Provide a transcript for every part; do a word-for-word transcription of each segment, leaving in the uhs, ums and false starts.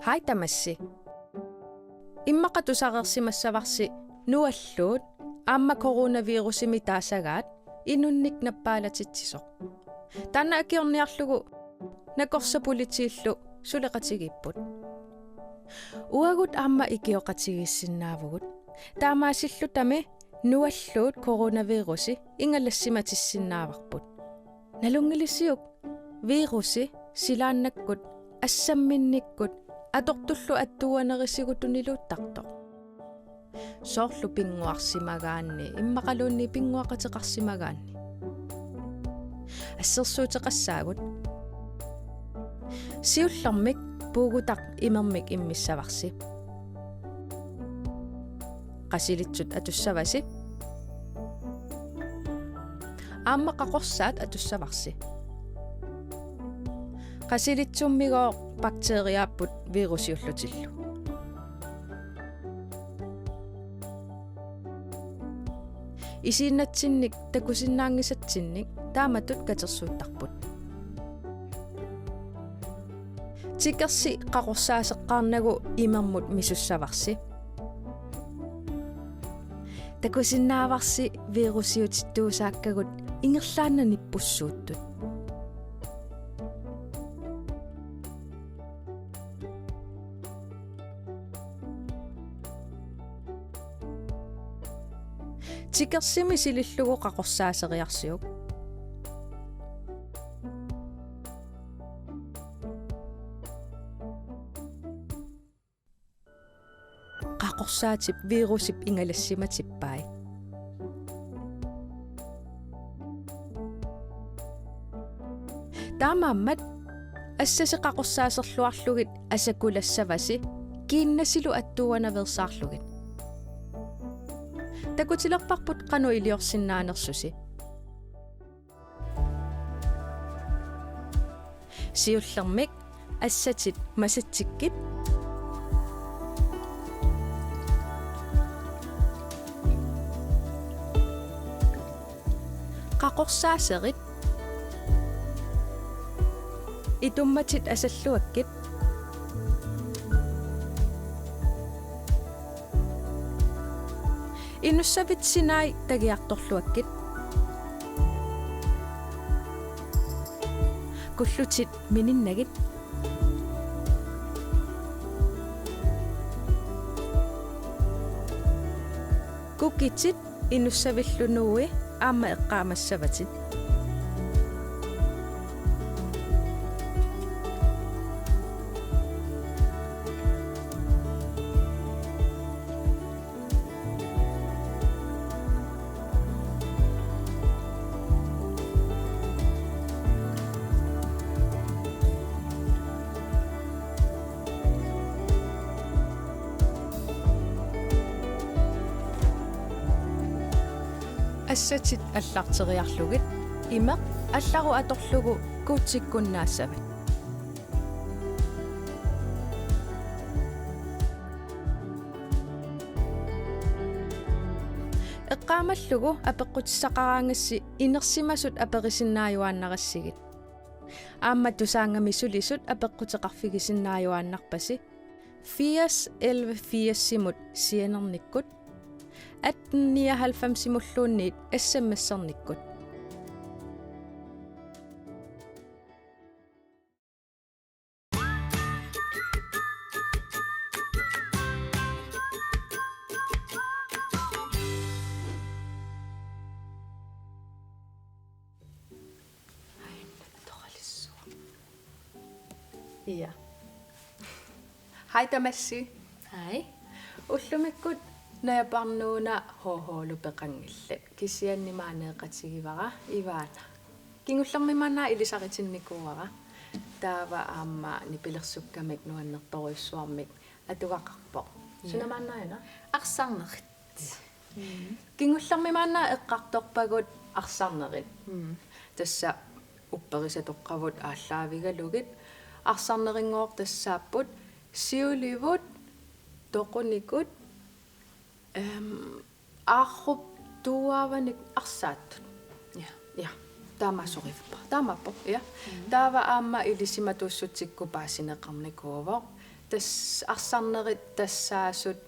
Haj tamassi. Immaqa tusareersimassavarsi nualluut aamma coronavirusimik taasagaat inunnik nappaalatitsisoq. Taanna akiorniarlugu nakorsat politiillu suleqatigiipput. Uagut aamma ikioqatigiissinnaavugut. Taamaasillutami nualluut coronavirusi ingalassimatissinnaavarput. Nalunngilisiuk virusi silaannakkut assamminnikkut atortullu attuuanerisigut tuniluuttartoq? Soorlu pinnguarsimagaanni, immaqaluunniit pinnguaqateqarsimagaanni. Assersuuteqassaagut. Siullermik puugutaq imermik immissavarsi. Qasilitsut atussavasi. Aamma qaqorsaat atussavarsi. Qasilitsummigooq bakteriaapput virusiullutillu. Isiinnatsinnik takusinnaanngisatsinnik taamatut katersuuttarput. Tikersi qaqorsaaseqqaarnagu imermut misussavarsi. Takusinnaavarsi virusiutittuusaakkagut ingerlaannaq nippussuuttut. Tikersimi silillugu qaqorsaaseriarsiuk. Qaqorsaatip virusip ingalassimatippai. Taamaammat assasi qaqorsaaserluarlugit asakulassavasi kiinnasilu attuuanaveersaarlugit. Takutilerparput qanoq iliorsinnaanersusi. Siullermik assatit masatsikkit. Qaqorsaaserit. Itummatit asalluakkit. Inussavit sinai tagiartorluakkit. Kullutit mininnagit. Kukitit inussavillu nuui aamma eqqaamassavatit. Assatit allarteriarlugit imeq allarup atorlugu kuutsikkunnaassavat. Eqqaamallugu apeqqutissaqaraangassi inersimasut aperisinnaajuaannarassigit. Aamma Tusaannga-mi sulisut apeqquteqarfigisinnaajuaannarpasi firs elleve firsimut sianernikkut, atten nioghalvfemsimulluunniit S M S-ernikkut. Ia. Haj tamassi. Haj. Ullumikkut najaparnuuna H H-lu peqanngillat. Kisianni maaniiqatigivara Ivana. Kingullermi maanna ilisaritinnikuuara. Taava aamma nipilersukkamik nuannertorujussuarmik atugaqarpoq. Ia. Suna maannaana? Arsarnerit. Mm. Kingullermi maanna eqqartorpagut arsarnerit. Mm. Tassa upperisatoqqavut aallaavigalugit. Arsarnerinngooq tassaapput siulivut, toqunikut, ehm, aarrup tuuaavanik arsaattut. Ja. Ja. Taamaassorivippa. Taamaappoq, ja. Mm. Taava aamma ilisimatuussutsikkut paasineqarnikuuvoq. Tassa arsarnerit tassaasut,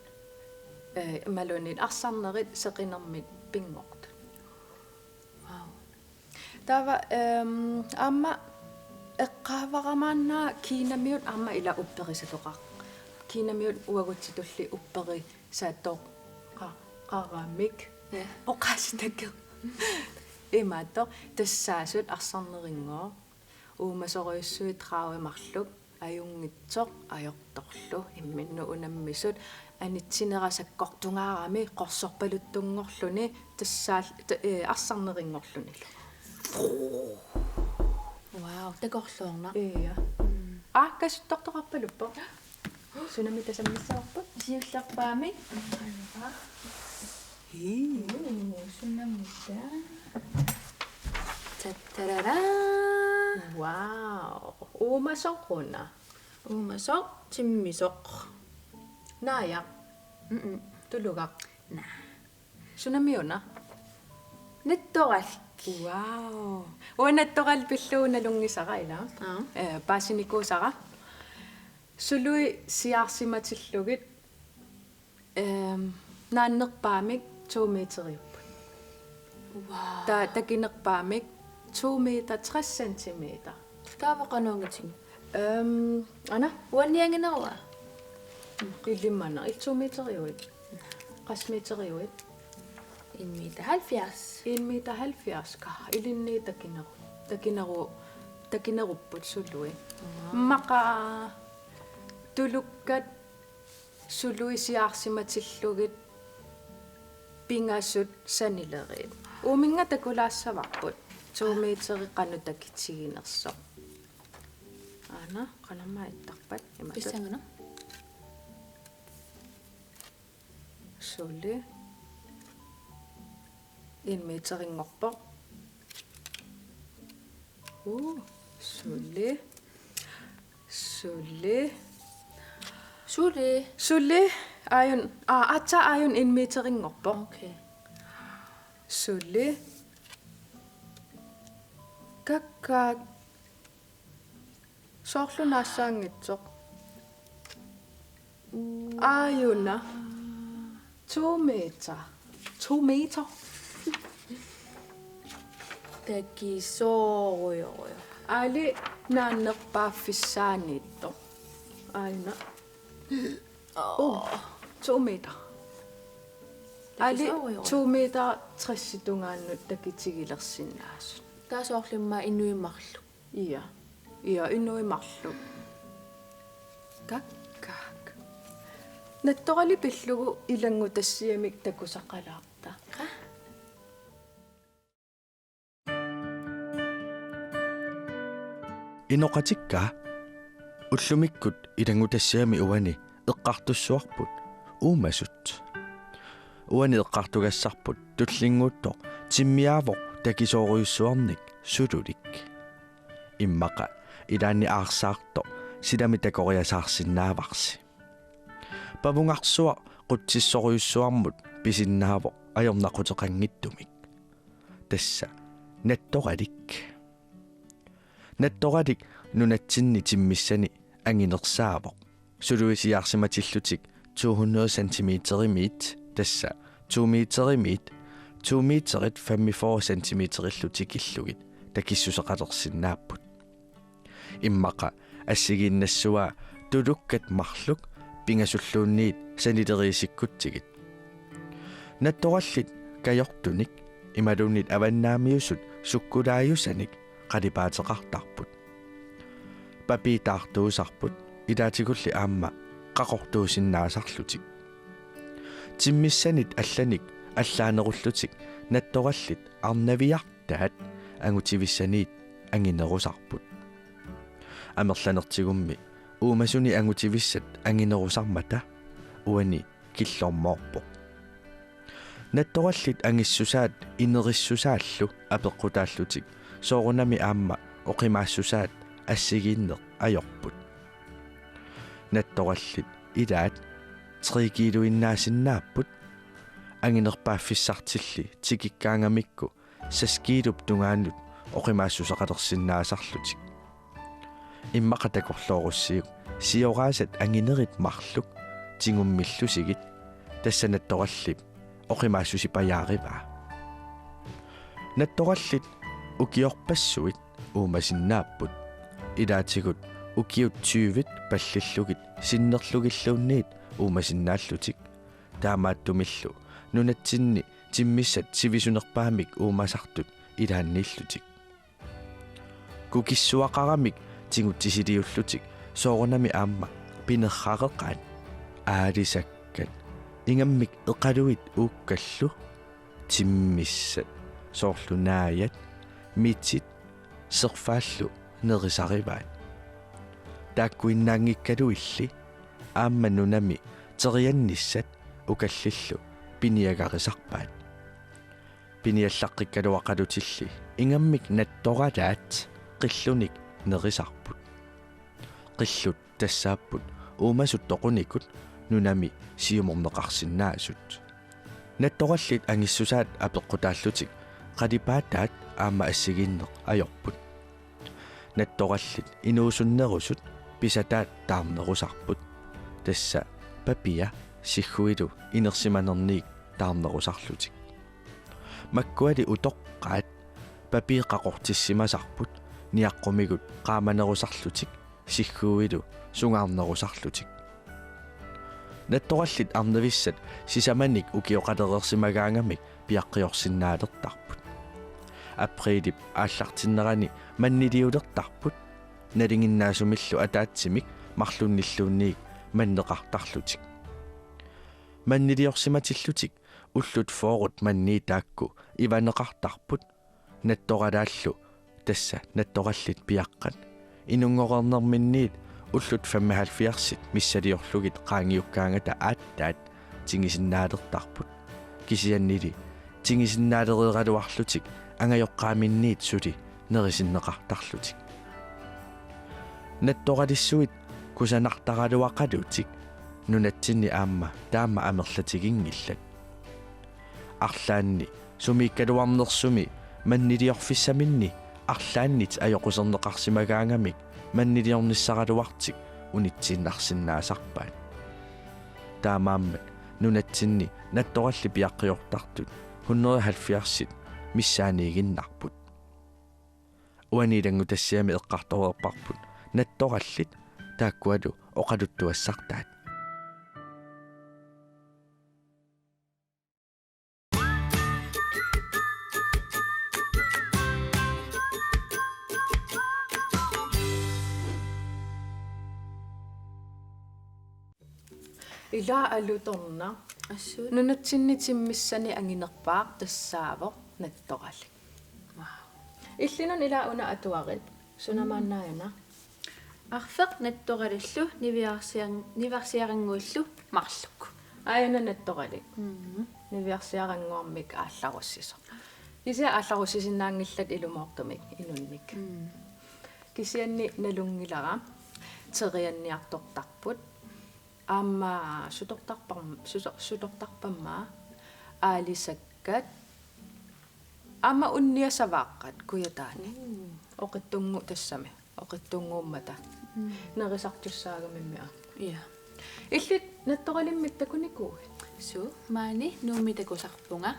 eh, imaluunniit arsarnerit seqinermik pinngortut. Wow. Taava, ehm, aamma eqqaavaramaannaa Kinamiut aamma ila upperisatoqar-, Kinamiut uagutsitulli upperisatoqaramik. Ja. Oqaasitakeq. Imaattoq, tassaasut arsarnerinngooq. Uumasorujussuit tredive marluk, ajunngitsoq ajortorlu, imminnut unammisut, anitsinera sakkortungaarami qorsorpaluttunngorluni, tassaal-, ta-, eh, arsarnerinngorlunilu. Wow, takorloornaq. Ja. Mm. Aa, kasuttortoqarpaluppoq. Sunami tasammissavarput? Siullerpaamik. Hii. Uu, sunamita. Tattarara. Wow. Uumasoq una. Uumasoq, timmisoq. Naajaq. Mm-mm. Tulugaq. Naa. Sunami una? Nattoralik. Wow. Uanga nattoralik pillugu nalunngisara ila. Aa. Eh, paasinikuusara. Sului siaarsimatillugit, ehm, naannerpaamik to meteriupput. Wow. Ta-, takinerpaamik to meter tres centimeter. Taava qanoq angitigu? Ehm, ana? Uanni angineruva? Ilimanaq, illit to meteriuit. Qassit meteriuit? En meter halvfjerds. En meter halvfjerds, ka. Ilinni takineru-, takineru-, takinerupput sului. Wow. Immaqa tulukkat sului siaarsimatillugit pingasut sanileriit. Uuminnga takulaassavarput. To meteri qanoq takitiginersoq. Aana, qanormaa ittarpat, imatut. Pissangana. Suli. En meterinngorpoq. Uu, suli. Suli. Suli. Suli. Aajuna, aa, aatsaat aajuna en meterinngorpoq. Okay. Suli. Kakkaak. Soorlu naassaanngitsoq. Aajuna. To meter. To meter. Takisoorujussuaq. Aali naannerpaaffissaaniittoq. Aajuna. Oh, to meter. Aali takisoorujussuaq. To meter tressit tungaannut takitigilersinnaasut. Taava soorlu immaqa inuit marluk. Ja. Ja, inuit marluk. Kakkaak. Nattoralik pillugu ilanngutassiamik takusaqalaarta. Qa? Inoqatikka, ullumikkut ilanngutassiami uani eqqartussuarput uumasut. Uani eqqartugassarput tullinnguuttoq timmiaavoq takisoorujussuarnik sululik. Immaqa ilaanni aarsaartoq silami takoriasaarsinnaavarsi. Pavungarsuaq qutsissorujussuarmut pisinnaavoq ajornaquteqanngitsumik. Tassa nattoralik. Nattoralik nunatsinni timmissani anginersaavoq. Sului siaarsimatillutik to hundrede centimeterimiit, tassa to meterimiit, to meterit femogfyrre centimeterillu tikillugit takissuseqalersinnaapput. Immaqa assigiinnassavaa tulukkat marluk pingasulluunniit sanileriisikkutsigit. Nattorallit kajortunik imaluunniit avannaamiusut sukkulaajusanik qalipaateqartarput. Papiitaartuusarput ilaatigulli aamma qaqortuusinnaasarlutik. Timmissanit allanik allaanerullutik nattorallit arnaviartaat angutivissaniit anginerusarput. Amerlanertigummi uumasuni angutivissat anginerusarmata uani killormoorpoq. Nattorallit angissusaat inerissusaallu apeqqutaallutik soorunami aamma oqimaassusaat assigiinneq ajorput. Nattorallit ilaat tre kiiluinnaasinnaasut anginerpaaffissartilli tikikkaangamikku seks kiilup tungaanut oqimaassuseqalersinnaasarlutik. Immaqa takorloorussiuk sioraasat anginerit marluk tingummillusigit, tassa nattorallip oqimaassusipajaarivaa. Nattorallit ukiorpassuit uumasinnaapput. Ilaatigut ukiut tyvit pallillugit sinnerlugilluunniit uumasinnaallutik. Taamaattumillu nunatsinni timmissat sivisunerpaamik uumasartut ilaanniillutik. Kukissuaqaramik tiguttisiliullutik soorunami aamma pinerrareqaat aalisakkat ingammik eqaluit uukkallu timmissat soorlu naajat, mitit, serfaallu nerisarivaat. Taakkuinnaanngikkaluilli aamma nunami teriannissat ukallillu piniagarisarpaat. Piniallaqqikkaluaqalutilli ingammik nattoralaat qillunik nerisarput. Qillut tassaapput uumasut toqunikut nunami siumorneqarsinnaasut. Nattorallit angissusaat apeqqutaallutik qalipaataat aamma assigiinneq ajorput. Nattorallit inuusunnerusut pisataat taarnerusarput. Tassa papia sigguilu inersimanerniit taarnerusarlutik. Makkuali utoqqaat papii qaqortissimasarput niaqqumigut qaamanerusarlutik sigguilu sungaarnerusarlutik. Nattorallit arnavissat sisamanik ukioqalereersimagaangamik piaqqiorsinnaalertarput. Apriilip aallartinnerani manniliulertarput, nalinginnaasumillu ataatsimik marlunnilluunniit manneqartarlutik. Manniliorsimatillutik ullut fyrret mannii taakku ivaneqartarput, nattoralaallu, tassa nattorallit piaqqat, inunngoreernerminniit ullut femoghalvfjerdsit missiliorlugit qaangiukkaangata aatsaat tingisinnaalertarput. Kisiannili tingisinnaalereeraluarlutik angajoqqaaminniit suli nerisinneqartarlutik. Nattoralissuit kusanartaraluaqalutik nunatsinni aamma taama amerlatiginngillat. Arlaanni sumiikkaluarnersumi manniliorfissaminni arlaannit ajoquserneqarsimagaangamik manniliornissaraluartik unitsiinnarsinnaasarpaat. Taamaammat nunatsinni nattorallit piaqqiortartut hundrede halvfjerdsit missaaniiginnarput. Uani ilanngutassiami eqqartoreerparput nattorallit taakkualu oqaluttuassartaat. Ila alutornaq. Assut. Nunatsinni timmissani anginerpaaq tassaavoq nattoralik. Wow. Illinun ila una atuarit. Suna maannaajana? Arfeq nattoralillu niviarsian-, niviarsiarannguillu marluk. Aajana nattoralik. Mm. Niviarsiarannguarmik aallarussisoq. Kisianni aallarussisinnaanngillat ilumoortumik inunnik. Mm. Kisianni nalunngilara terianniartortarput. Aamma sutortarpam-, suso-, sutortarpammaa aalisakkat. Aamma unniat savaaqqat Kujataani. Mm. Oqitsunngu-, tassami. Oqitsunnguummata. Mm. Nerisartussaagamimmi aamma. Ja. Illit nattoralimmik takunikuuit? Suu, maani Nuummi takusarpunga.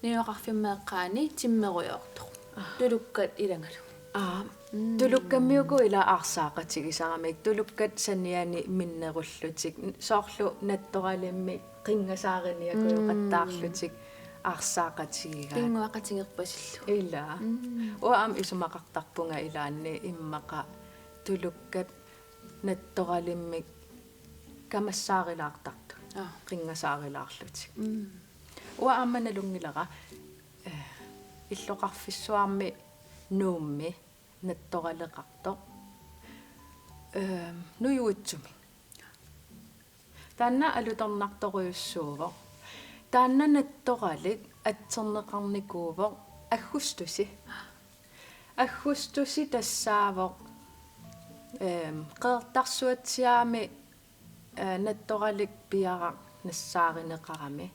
Najugaqarfimmeeqqaani timmerujoortoq. Aa. Tulukkat ilagalugu. Aa, mm. Tulukkammiuku ila aarsaaqatigisaramik. Tulukkat saniani minnerullutik. Soorlu nattoralimmik qinngasaariniakujoqattaarlutik. Mm. Aarsaaqatigigaat. Pinnguaqatigerpasillu. Ila. Mm. Uanga aamma isumaqartarpunga ilaanni immaqa tulukkat nattoralimmik kamassaarilaartartut. Aa. Qinngasaarilaarlutik. Mm. Uanga aamma nalunngilara, eh, illoqarfissuarmi Nuummi nattoraleqartoq, eh, Nujuitsumik. Taanna alutornartorujussuuvoq. Taanna nattoralik atserneqarnikuuvoq aggustusi. Aggustusi tassaavoq, eh, Qeqertarsuatsiaami, eh, nattoralik piaraq nassaarineqarami.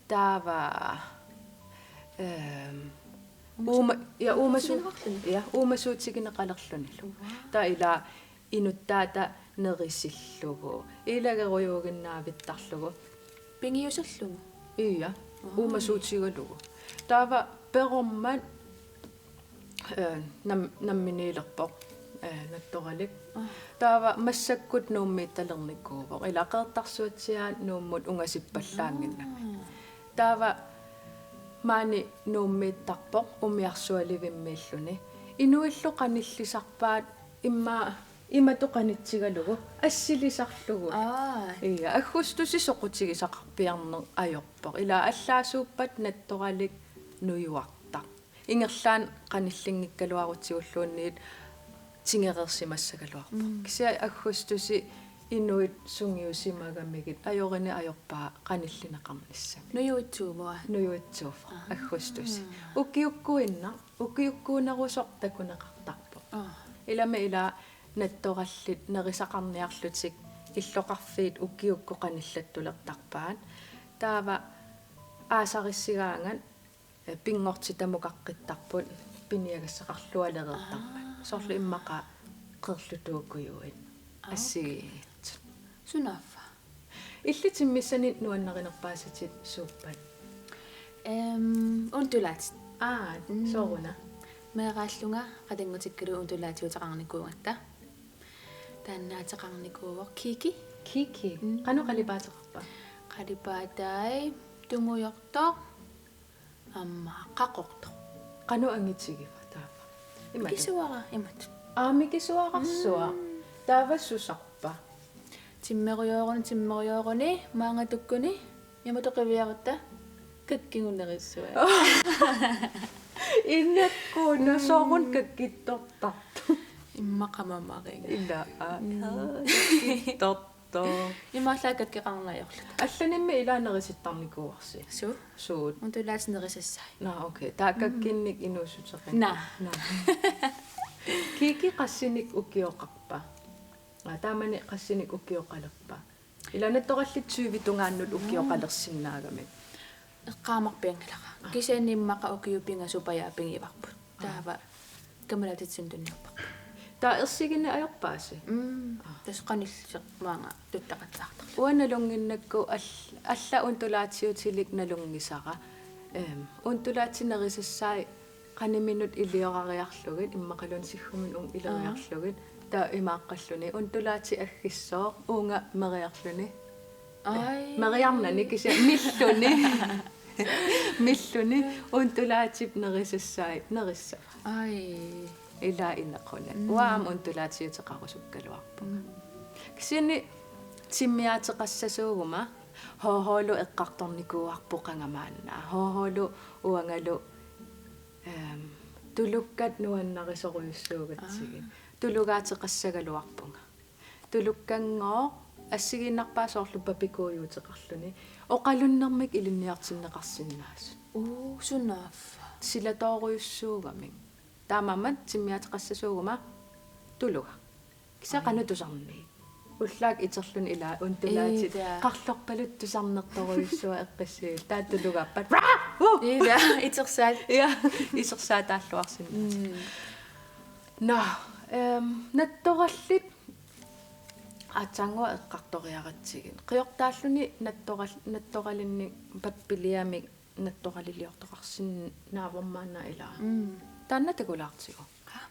Taava, ehm, uuma-, ja, uumasu-, uumasoqarluni. Ja, uumasuutigineqalerlunilu. Uaa. Taava ila inuttaata nerisillugu, ilagerujuuginnaavittarlugu. Pingiusallugu? Ia, aa, uumasuutigalugu. Taava perormat, eh, nam-, namminiilerpoq, eh, nattoralik. Aa. Taava massakkut Nuummiittalernikuuvoq. Ila Qeqertarsuatsiaat Nuummut ungasippallaannginnami. Aa. Taava maani Nuummiittarpoq umiarsualivimmiilluni. Inuillu qanillisarpaat immaqa imatut qanitsigalugu, assilisarlugu. Aa. Ia, aggustusi soqutigisaqarpiarneq ajorpoq. Ila allaasuuppat nattoralik nujuartaq. Ingerlaannaq qanillinngikkaluarutsigulluunniit tingereersimassagaluarpoq. Mm. Kisianni aggustusi inuit sungiusimagamigit ajorini ajorpaa qanillineqarnissamik. Nujuitsuuvoq? Nujuitsuuvoq. Aa. Aggustusi. Ukiukkuinnaq, ukiukkuunerusoq takuneqartarpoq. Aa. Ilami ila nattorallit nerisaqarniarlutik illoqarfiit ukiukkut qanillattulertarpaat. Taava aasarissigaangat, eh, pinngortitamukaqqittarput piniagassaqarlualereertarmat. Aa. Soorlu immaqa qerlutuukkujuit. Aa, okay. Assigiinngitsut. Sunaaffa? Illit timmissanik nuannarinerpaasitit suuppat? Ehm, undulaatit. Aa, mm, sooruna? Meeraallunga qatanngutikkalu undulaatiuteqarnikuugatta. Taannaateqarnikuuvoq Kiki. Kiki? Mm. Qanoq qalipaateqarpa? Qalipaatai tungujortoq aamma qaqortoq. Qanoq angitigiva taava? Imatut? Mikisuara imatut. Aa, mikisuararsuaq. Mm. Taava susarpa? Timmerujooruni, timmerujooruni, maanga tukkuni, imatut qiviarutta, kakkinngunerissuaq. Ineqquuna, sooruna kakkittortartoq? Immaqa mamariga. Ila, aa, mm, kakkittortoq. Imaallaat kakkeqarneq ajorluta. Allanimmi ilaa nerisittarnikuuarsi? Suu. Suut? Undulaatit nerisassai. Naa, okay. Taava, mm, kakkinnik inuussuteqarpa? Naa. Naa. Kiki qassinik ukioqarpa? Aa, taamani qassinik ukioqalerpa? Ila nattorallit tyve tungaannut, mm, ukioqalersinnaagamik. Eqqaamarpianngilara. Aa. Kisianni immaqa ukiut pingasut pajaat pigivarput. Aa. Taava kammalaatitsinnut tunniupparput. Taava ersigineq ajorpaasi? Mm. Aa. Tassa qanilliseq maanga tuttaqattaartarluni. Uanga nalunnginnakku al-, alla undulaatiutilik nalunngisara. Ehm, undulaatit nerisassai qaniminut iliorariarlugit, immaqaluunniit sigguminut ileriarlugit, aa, taava imaaqqalluni: Undulaatit aggissooq, uunga meriarluni. Ai. Meriarnani, kisianni milluni. Milluni undulaatip nerisassai nerissavaa. Ai. Ila inequnaq. Mm. Uanga aamma undulaatiuteqarusukkaluarpunga. Mm. Kisianni timmiaateqassasuuguma, Hoholu eqqartornikuuarput qanga maanna. Hoholu uangalu, ehm, tulukkat nuannarisorujussuugatsigit. Aa. Tulugaateqassagaluarpunga. Tulukkanngooq assigiinnarpaa soorlu papikuujuuteqarluni. Oqalunnermik ilinniartinneqarsinnaasut. Uu, sunaaffa. Silatoorujussuugamik. Taamaammat timmiaateqassasuuguma tulugaq. Kisianni, ai, qanoq tusarniit? Ullaaq iterluni ila undulaatit. Ida. Qarlorpaluttoq tusarnertorujussuaq eqqissillugit. Taava tulugaappat. Raa! Uh! Ida, itersaat. Ja, itersaataalluarsinnaasut. Mm. Nå, ehm, nattorallit aatsaannguaq eqqartoriaratsigit. Qiortaalluni nattoral-, nattoralinnik pappiliamik nattoraliliortoqarsinnaavormaanna ilaa. Mm. Taanna takulaartigu. Aa.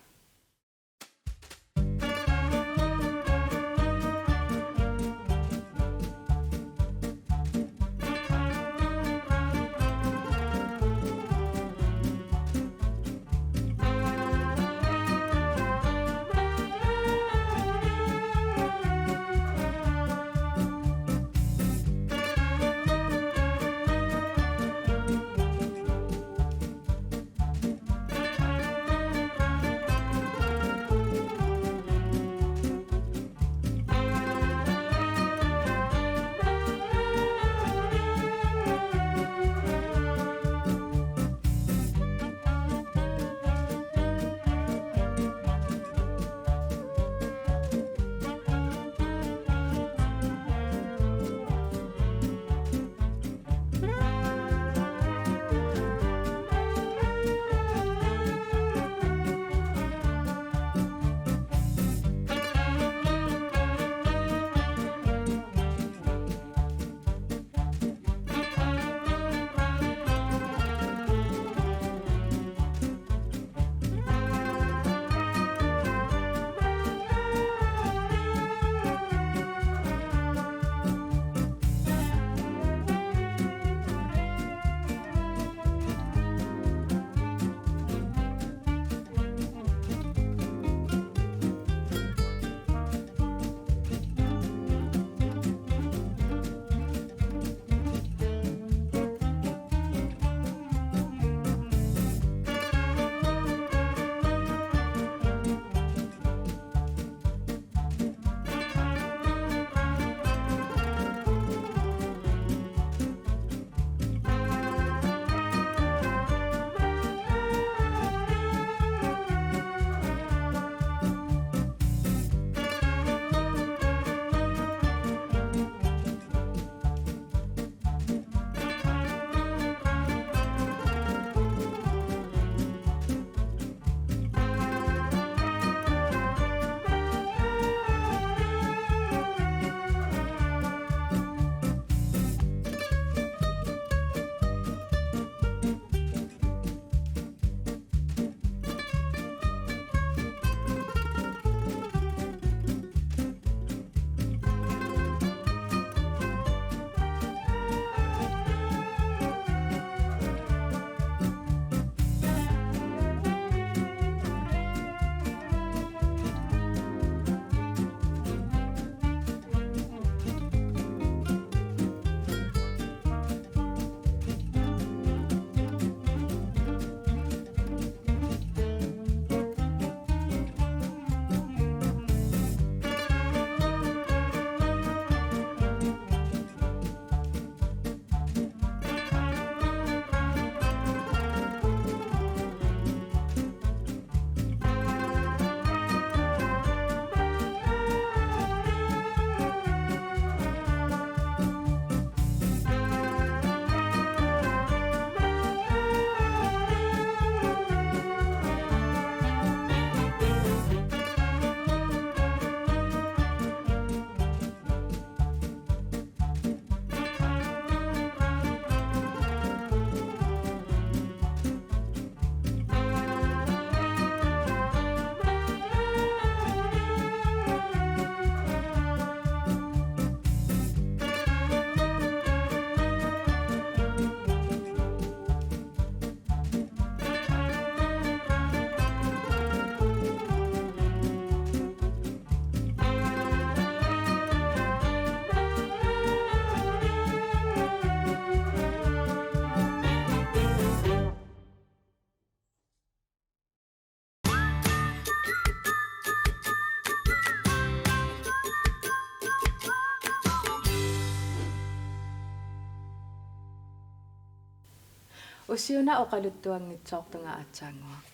Siuna oqaluttuanngitsoortunga aatsaannguaq.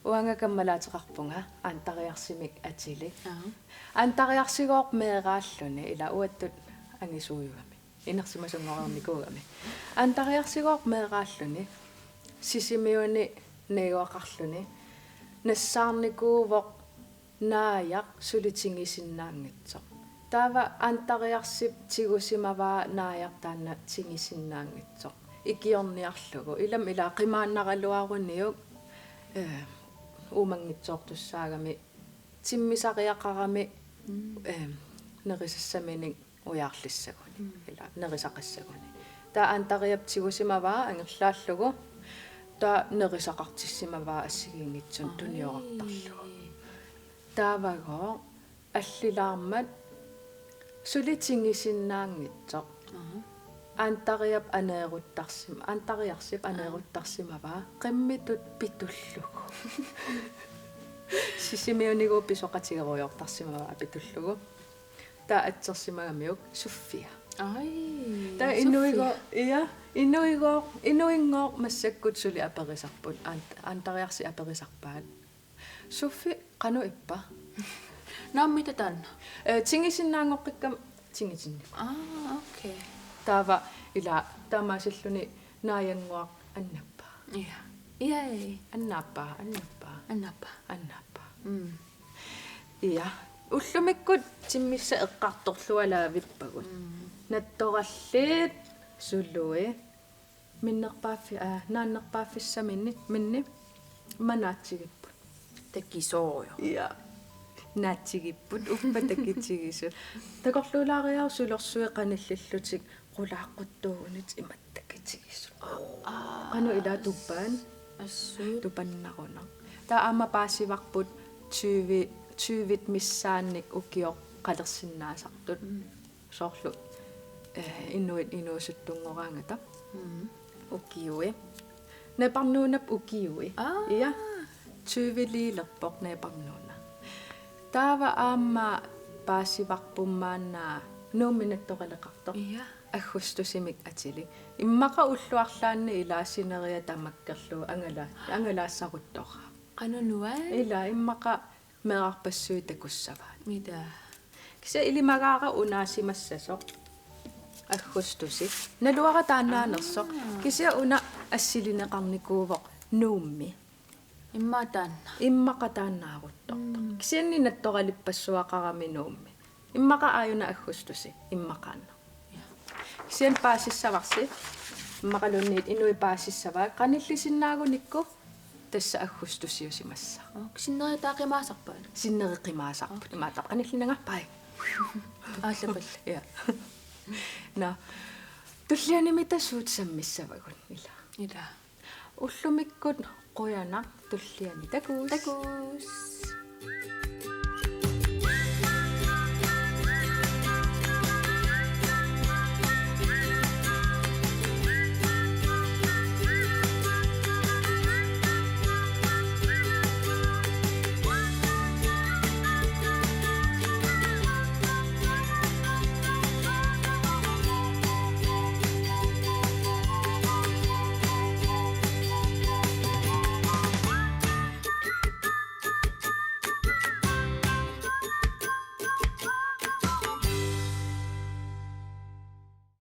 Uanga kammalaateqarpunga Antariarsimik atilik. Aa. Antariarsigooq meeraalluni, ila uattut angisuujugami. Inersimasunngoreernikuugami. Antariarsigooq meeraalluni, Sisimiuni najugaqarluni, nassaarnikuuvoq naajaq suli tingisinnaanngitsoq. Taava Antariarsip tigusimavaa naajaq taanna tingisinnaanngitsoq ikiorniarlugu. Ilami ila qimaannaraluaruniuk, eh, uumanngitsoortussaagami, timmisariaqarami, mm, eh, nerisassaminik ujaarlissaguni, mm, ila nerisaqassaguni. Taava Antariap tigusimavaa angerlaallugu, taava nerisaqartissimavaa assigiinngitsunik, ai, tuniorartarlugu. Taavagooq allilaarmat suli tingisinnaanngitsoq. Aha. Antariap aneeruttarsim-, Antariarsip, aa, aneeruttarsimavaa qimmitut pitullugu. Sisimiunigooq pisoqatigerujoortarsimavaa pitullugu. Taava atsersimagamiuk Sofia. Ai, taava Sofia. Inuigooq, ja, inuigooq, inuinngooq massakkut suli aperisarput, Ant-, Antariarsi aperisarpaat: Sofie, qanoq ippa? Naammi taanna? Eh, tingisinnaanngoqqikkama tingisinni. Aa, okay. Taava ila taamaasilluni naajannguaq annaappaa. Ja. Ja. Annaappaa, annaappaa. Annaappaa. Annaappaa. Mm. Ja. Ullumikkut timmissat eqqartorlualaavippagut. Mm. Nattorallit, sului, minnerpaaffi-, aa, naannerpaaffissaminni, minni, imma naatsigipput. Takisoorujussuuvoq. Ja. Naatsigipput, uppa takitigisut. Takorluulaariaruk sulersui qanillillutik qulaaqquttuugunit imatut takitigisut. Aa. Qanoq ila tupaat? Assut. Tupannarunaq. Taava aamma paasivarput tyve, tyvit missaannik ukioq qalersinnaasartut. Mm. Soorlu, eh, inuit inuusuttunngoraangata. Mm. Ukiui. Naparnuunap ukiui. Aa. Ja. Tyviliilerpoq naparnuuna. Taava aamma paasivarput maanna Nuummi nattoraleqartoq. Ja. Augustusimi atilik. Immaqa ullut arlaanni ila sineriak tamakkerlugu angala-, angalaassaruttoraaq. Qanoq nuann'? Ila immaqa meerarpassuit takussavaat. Mida? Kisianni ilimagaara unaasimassasoq. Augustusi. Naluara taannaanersoq. Aa. Kisianni una assilineqarnikuuvoq Nuummi. Immaqa taanna. Immaqa taannaaruttortoq. Mm. Kisianni nattoralippassuaqarami Nuummi. Immaqa aajuna augustusi. Immaqaannaq. Ja. Kisianni paasissavarsi. Immaqaluunniit inuit paasissavaat. Qanillisinnaagunikku tassa augustusiusimassaaq. Aa, sinneri taava qimaasarpaat? Sinneri qimaasarput. Aa. Imaattoq qanillinnagarpai. Aallapallu. Ja. Nå. Tullianimita suut sammissavagut, ila. Ila. Ullumikkut qujanaq, tulliani takuss'. Takuss'.